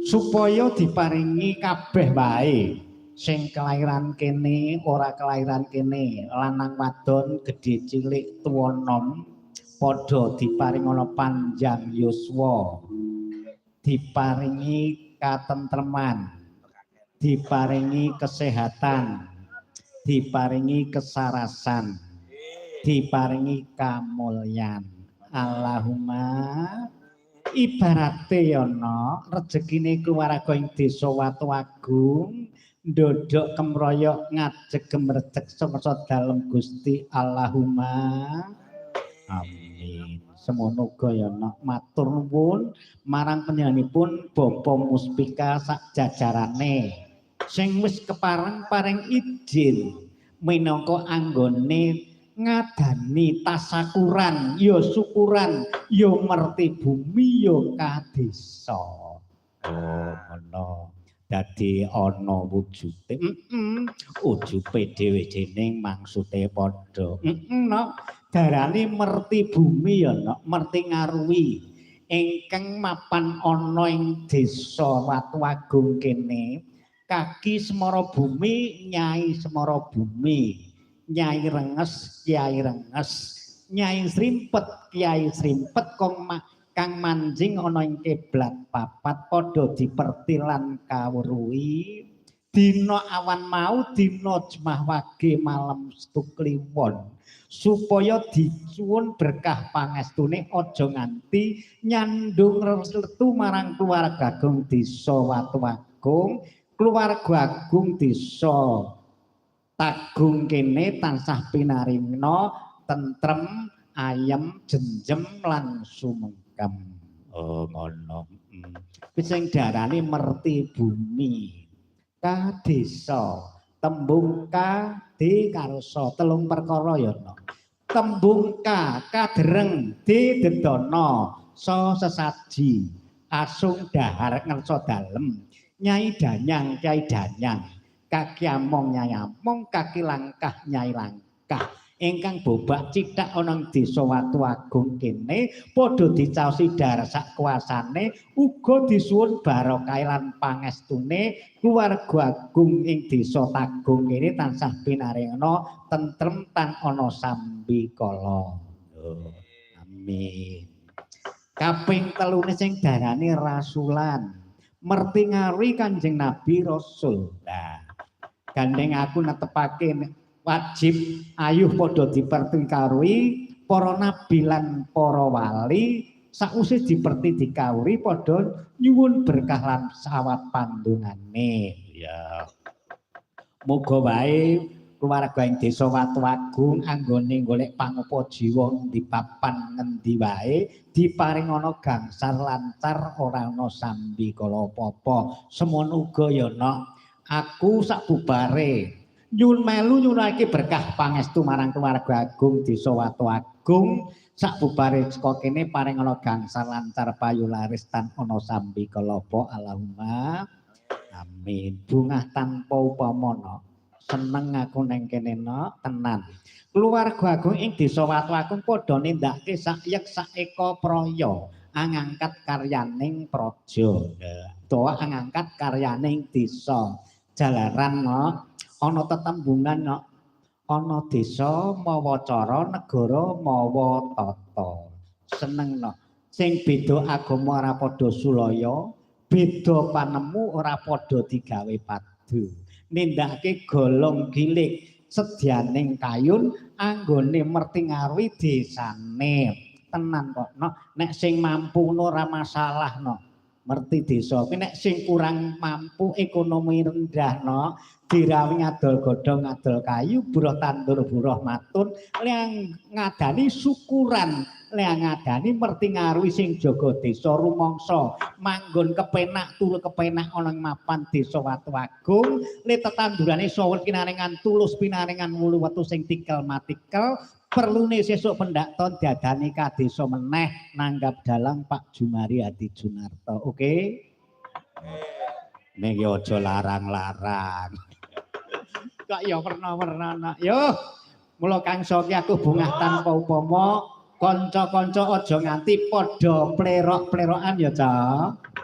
Supaya diparingi kabeh wae sing kelairan kene, ora kelairan kene, lanang wadon, gedhe cilik, tuwa nom, padha diparingana panjang yuswa, diparingi katentreman, diparingi kesehatan, diparingi kesarasan, diparingi kamulyan. Allahumma. Ibarate ya no, rejekine keluarga ing desa Watu Agung ndodok kemroyok ngajeg gemrecek sangsa dalem Gusti. Allahumma amin. Semono uga ya no, matur nuwun marang panjenenganipun Bapak Muspika sak jajarane sing wis kepareng paring izin minangka anggone ngadani tasakuran, ya syukuran, ya merti bumi, ya kadesa. Oh, ngono. Dadi ana wujude. Ujube dhewe dening maksute padha. No. Darani merti bumi ya, no, merti ngaruhi ingkang mapan ana ing desa Watu Agung kene. Kaki Semara Bumi, Nyai Semara Bumi, Nyai Renges, Kyai Renges, Nyai Srimpet, Kyai Srimpet kong kang manjing ana ing kiblat papat padha diperti lan kawruhi dina awan mau dina Jemah Wage malam Setu Kliwon, supaya dicuwun berkah pangestune aja nganti nyandung restu marang keluarga agung desa Watu Agung, keluarga agung desa Tagung kene tansah pinaringna tentrem, ayem, jenjem lan sumengkem. Oh ngono. Kuwi sing diarani merti bumi. Kadesa, tembung ka d karo sa, telung perkara ya no. Tembung ka kadereng, d dedana, sa sesaji, asung dahar ngersa dalem, nyai danyang kyai danyang, kaki among nyai among, kaki langkah nyai langkah. Ingkang bobak cithak ana ing desa Watu Agung kene padha dicaosi dhahar sak kuasane, uga disuwun barokah lan pangestune keluarga agung ing desa Tagung kene tansah pinaringana tentrem tan ana sambikala. Oh, amin. Kaping telune sing darane rasulan, merti ngaruhi Kanjeng Nabi Rasul. Nah, gandeng aku netepake wajib ayuh padha diperti karuhi para nabi lan para wali, sakwise diperti dikawruhi padha nyuwun berkah lan sawat pandungane. Ya. Muga wae keluarga ing desa Watu Agung anggone golek pangopo jiwa ngendi papan ngendi wae diparingana gangsar lancar ora ana sambikala apa-apa. Semono uga ya nok, aku sak bubare nyun melu nyunake berkah pangestu marang keluarga agung desa Watu Agung sak bubare saka kene paringana gangsar lancar payu laris tan ana sambikala apa. Allahumma amin. Bungah tanpa upama nok. Seneng aku neng kene nok tenan. Keluarga agung ing desa Watu Agung padha nindakake sak yek sak eka praya angangkat karyaning praja. Utawa angangkat karyaning desa. Jalaran nok ana tetembungan nok, ana desa mawa cara, negara mawa tata. Seneng nok. Sing beda agama ora padha sulaya, beda panemu ora padha digawe padu. Nindakake golong gilik sedyaning kayun anggone merti ngaruhi desane. Tenan kok nok, nek sing mampu ngono ora masalah nok. Merti desa kuwi nek sing kurang mampu ekonomi rendah nok, dirawi ngadol godhong ngadol kayu, buruh tandur buruh matun, liang ngadani syukuran, liang ngadani merti ngaruhi sing jaga desa rumangsa manggon kepenak turu kepenak ana ing mapan desa Watu Agung, le tetandurane sawet pinaringan tulus pinaringan wulu wetu sing tikel matikel, perlune sesuk pendak ton diadani kadesa meneh nanggap dalang Pak Jumari Hadi Junarto. Oke? Ning yo aja larang-larang. Kok ya werna-werna nak. Yo, mula Kang Soki aku bungah tanpa upama, kanca-kanca aja nganti padha plerok-plerokan ya, Cak.